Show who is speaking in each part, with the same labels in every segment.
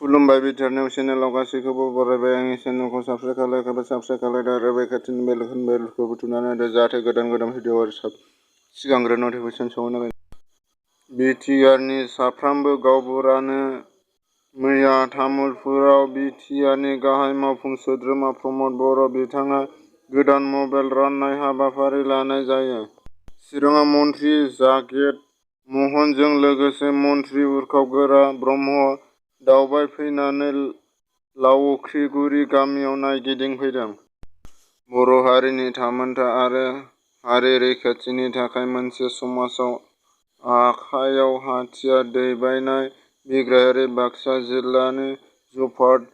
Speaker 1: खुलुमबाय बिटारनिउ चेनेलाव गासैखौबो बरायबाय। आंनि चेनेलखौ साबस्क्राइब खालामोब्ला साबस्क्राइब खालामदो आरो बे खाथिनि बेलखौ बुथुमनानै होदो जाहाथे गोदान भिडिअ आरो सिगांग्रो नटिफिकेसन सहैनो हायो। बिटिआरनि साफ्रोमबो गावबुरानो मैया तामुलपुराव बिटिआरनि गाहाय मावफुं सोद्रोमा प्रमद बर' बिथाङा गोदान मबाइल राननाय हाबाफारि लानाय जायो। चिराङाव मन्थ्रि जागेद महनजों लोगोसे मन्थ्रि उरखाव ब्रह्म दावबायफैनानै लावख्रिगुरि गामियाव नायगिदिंफैदों। बर' हारिनि थामोनथा आरो हारि रैखाथिनि थाखाय मोनसे समाजाव आखायाव हाथियार दैबायनाय बिग्रायारि बाक्सा जिल्लानि जफात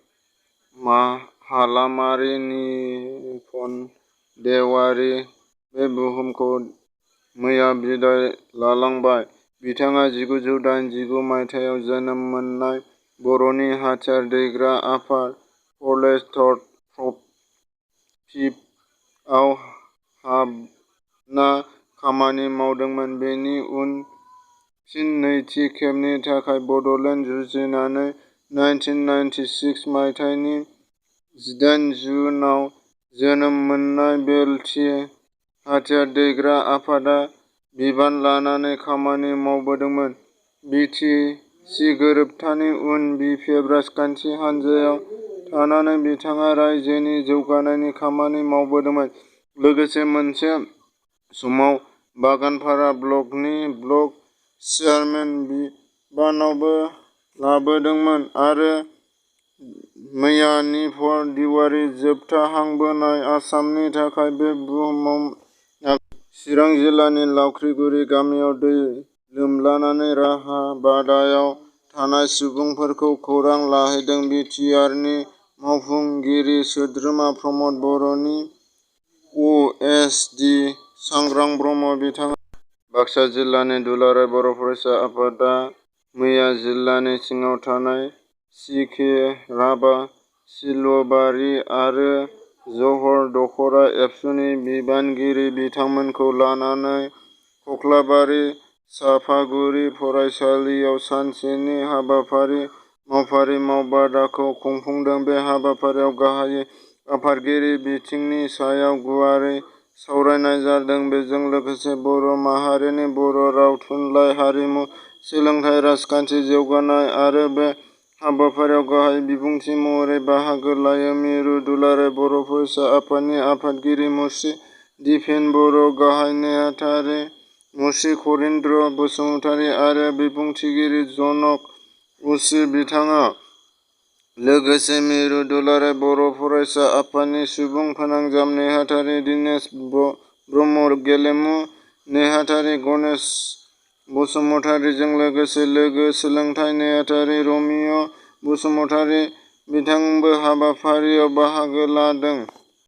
Speaker 1: हालामारि निपन देवारि बे बुहुमखौ मैया बिदाय लालांबाय। बिथाङा 1989 मायथाइयाव जोनोम मोननाय बर'नि हाथियार दैग्रा आफाद फरेस्ट-आव हाबना खामानि मावदोंमोन। बेनि उन फिन नैथि खेबनि थाखाय बड'लेण्ड जुजिनानै 1996 मायथाइनि 18 जुनआव जोनोम मोननाय बेलथि हाथियार दैग्रा आफादआ बिबान लानानै खामानि मावबोदोंमोन। बि टि सि गोरोबथानि उन बि पि एफ राजखान्थि हान्जायाव थानानै बिथाङा रायजोनि जौगानायनि खामानि मावबोदोंमोन। लोगोसे मोनसे समाव बागानपारा ब्लकनि ब्लक चेयारमेन बिबानआवबो लाबोदोंमोन आरो मैया निपन देवारि जोबथाहांबोनाय आसामनि थाखाय बे बुहुमाव चिरां जिल्लानि लावख्रिगुरि गामियाव दै लोमनानै राहाबादायाव थानाय सुबुंफोरखौ खौरां लाहैदों। बिटिआरनि मावफुंगिरि सोद्रोमा प्रमद बर'नि अ.एस.डि सांग्रां ब्रह्म बिथाङा बाक्सा जिल्लानि दुलाराय बर' फरायसा आफादआ मैया जिल्लानि सिङाव थानाय सि के राभा सिलबारि आरो जहर दख'रा एबसुनि बिबानगिरि बिथांमोनखौ लानानै खख्लाबारि चापागुरि फरायसालियाव सानसेनि हाबाफारि मावफारि मावबादाखौ खुंफुंदों। बे हाबाफारियाव गाहायै आफादगिरि बिथिंनि सायाव गुवारै सावरायनाय जादों। बेजों लोगोसे बर' माहारिनि बर' राव थुनलाइ हारिमु सोलोंथाइ राजखान्थि जौगानाय आरो बे हाबाफारियाव गाहाय बिबुंथि महरै बाहागो लायो मिरु दुलाराय बर' फरायसा आफादनि आफादगिरि मुस्रि दिपेन बर' गाहाय नेहाथारि मुस्रि करिन्द्र बसुमतारि आरो बिबुंथिगिरि जनक उसि बिथाङा लोगोसे मिरु दुलाराय बर' फरायसा आफादनि सुबुं फोनांजाब नेहाथारि दिनेश ब्रह्म गेलेमु नेहाथारि गनेश बसुमतारिजों लोगोसे लोगो सोलोंथाइ नेहाथारि रमिय बसुमतारि बिथांबो हाबाफारियाव बाहागो लादों।